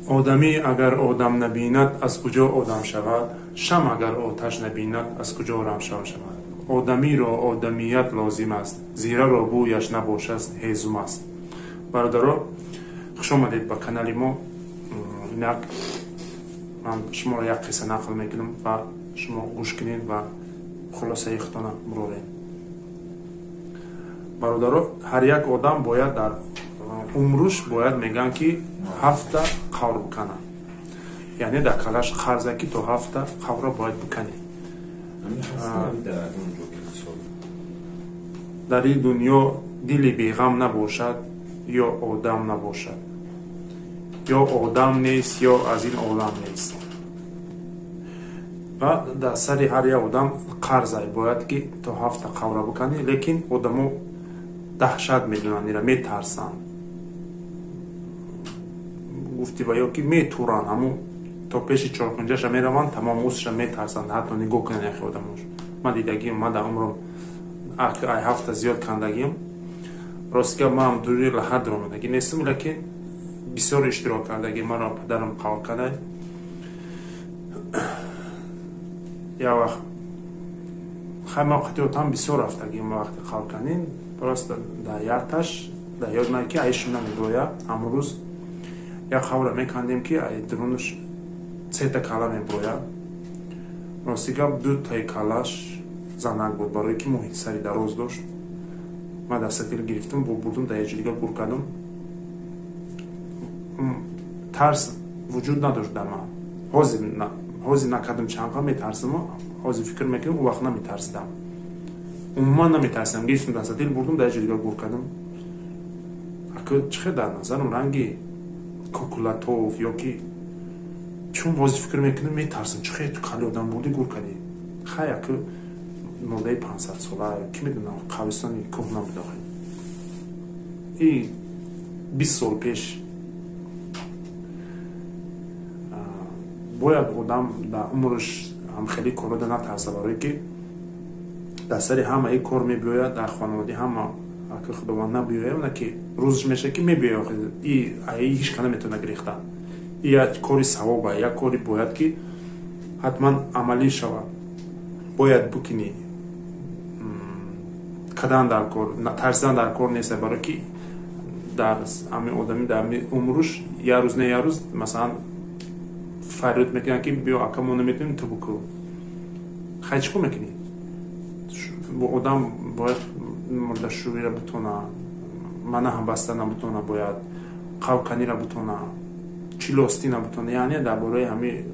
Одамӣ агар одам набинад, аз куҷо одам шавад? Шам агар оташ набинад, аз куҷо равшан шавад? Одамиро одамият лозим аст, зираро бӯяш набошад, ҳезум аст. Бародаро, хуш омадед ба канали мо. Инак ман шуморо як қисса нақл мекунам ва шумо гӯш кунед ва хулосаи худтона буроред. Бародаро, ҳар як одам бояд дар умруш бояд мегӯянд ки 7 қавр биканад. Яъне дар калаш қарза ки то 7 қаврро бояд биканӣ. Дар ин дунё дили беғам набошад, ё одам набошад. Ё одам нест, ё аз ин олам нест. Ва дар сари ҳар як одам қарзай бояд ки то 7 қавра биканӣ, лекин одамо даҳшат медонанд, ира метарсанд. Гуфти ва ё ки метуранд, ҳамун то пеши чоркунҷаша мераванд, тамом усша метарсанд, ҳатто нигоҳ кунанд яхе одамош. Ман дидагиам, ман дар умрам ай 7 зиёд кандагиам. Рости гап, ман дури лаҳат ромадагӣ нестам, лекин бисёр иштирок кардагӣ. Маро падарам қавл кардай. Як вақт хай ман қати отам бисёр рафтагим вақти қавл кардем. Просто дар якташ дар ёд ман ки айшум намеброя. Ҳамон рӯз як қавра мекандем ки ай дурунаш сета кала меброя. Рости гап, дутаи калаш занак буд, барое ки муҳити сари дароз дошт. Ман дастатил гирифтам, бурдум дар як ҷо дига гур кардам. Тарс вуҷуд надошт дар ман. Ҳозир накардам чанд метарсам, ҳозир фикр мекунам, он вақт наметарсидам. Умуман наметарсидам. Гирифтам дастатил бурдум дар як ҷо дига гур кардам. Ака чӣ хел дар назарам ранги кокулатов ё ки чун ҳозир фикр мекунам метарсам, чӣ хел ту кали одам бурдӣ гур кардӣ. Хай ака мурдаи 500 сола, ки медонам, қабристони кӯҳна буд охир. И 20 сол пеш. Бояд одам дар умраш ҳам хеле корро натарса, барое ки дар сари ҳама ин кор мебиёяд, дар хонаводаи ҳама ака Худованд набиёяд, на ки рӯзаш мешавад ки мебиёяд охир. И ай ҳеҷ кас наметавонад гирифта. И як кори савоб, як кори бояд ки ҳатман амалӣ шавад. Бояд бикунӣ. Кадан дар кор, тарсидан дар кор нест, барое ки дар ҳамин одами дар ҳамин умруш як рӯз не як рӯз масалан фарёд мекунанд ки биё ака мо наметавонем, ту бикун. Хай чӣ кор мекунӣ? Одам бояд мурдашӯиро битона, мана ҳам баста набутона, бояд қавканиро битона, чилостина битона. Яъне дар бораи ҳамин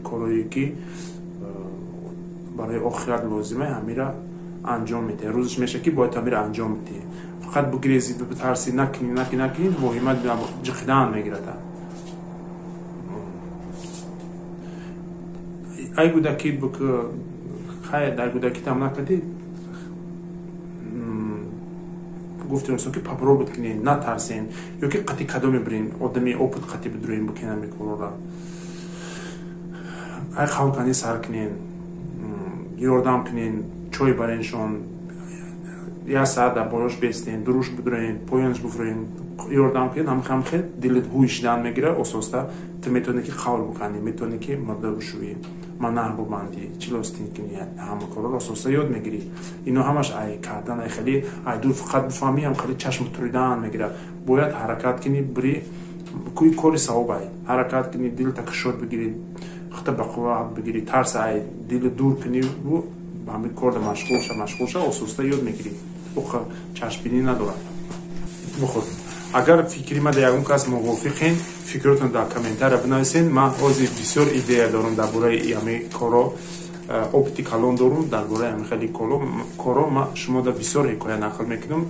корое ки барои охират лозима, ҳамира анҷом медиҳӣ. Рӯзаш мешавад ки бояд ҳамира анҷом бидиҳӣ. Фақат бигрезӣ, битарсӣ, накунӣ, накунӣ, накунӣ, воҳима ҷиқидан мегирад. Ай гудаки хай дар гудаки там накардӣ, гуфтем ки попробуйт кунед, натарсен, ё ки қати кадом мебирем, одами опыт қати бидурем бикунем ҳамин корро. Ай қавл кани сар кунен, ёрдам кунен, чой бареншон, як саат дар болош бестен, дуруш бидурен, поёнаш бифурен, ёрдам кунен, ҳам хел дилат ҳуй шидан мегирад, ососта ту метавонӣ ки қавл биканӣ, метавонӣ ки мурда бишӯӣ, манаҳ бубандӣ, чилостин кунӣ, ҳама корро ососта ёд мегирӣ. Ино ҳамаш ай кардан, ай хеле ай дур фақат бифаҳмӣ, ҳам хеле чашм туридан мегирад. Бояд ҳаракат кунӣ, бири кӯи кори савоб ай. Ҳаракат кунӣ, дилта кушод бигирӣ, худта ба қувват бигирӣ, тарс ай дили дур кунӣ, ба ҳамин корда машғул ша, машғул ша, ососта ёд мегирӣ. Ӯ чашмбинӣ надорад. Бухор. Агар фикри ма дар ягон кас мувофиқен, фикротон дар комментария бинависен. Ман ҳозир бисёр идея дорам дар бораи ҳамин корро, опыти калон дорам дар бораи ҳамин хели корро. Ман шумода бисёр ҳикоя нақл мекунам.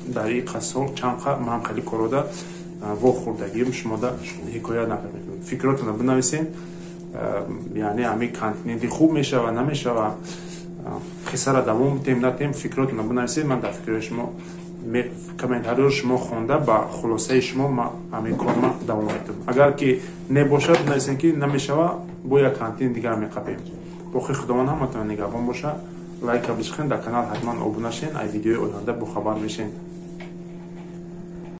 Дар ин сол чанд ман хеле коррода вохӯрдагиам, шумода ҳикоя нақл мекунам. Фикротонро бинависен, яъне ҳамин континенти хуб мешава, намешава, қиссаро давом бидем, натем, фикротонро бинависед. Ман дар фикрҳои шумо, комментариҳои шумо хонда, ба хулосаи шумо ман ҳамин корро давом медиҳам. Агар ки небошад, бинависед ки намешава, бо як континент дигар меқапем. Боқи Худованд ҳаматон нигаҳбон боша. Лайка бишхен, дар канал ҳатман обуна шен, ай видеои оянда бохабар мешен.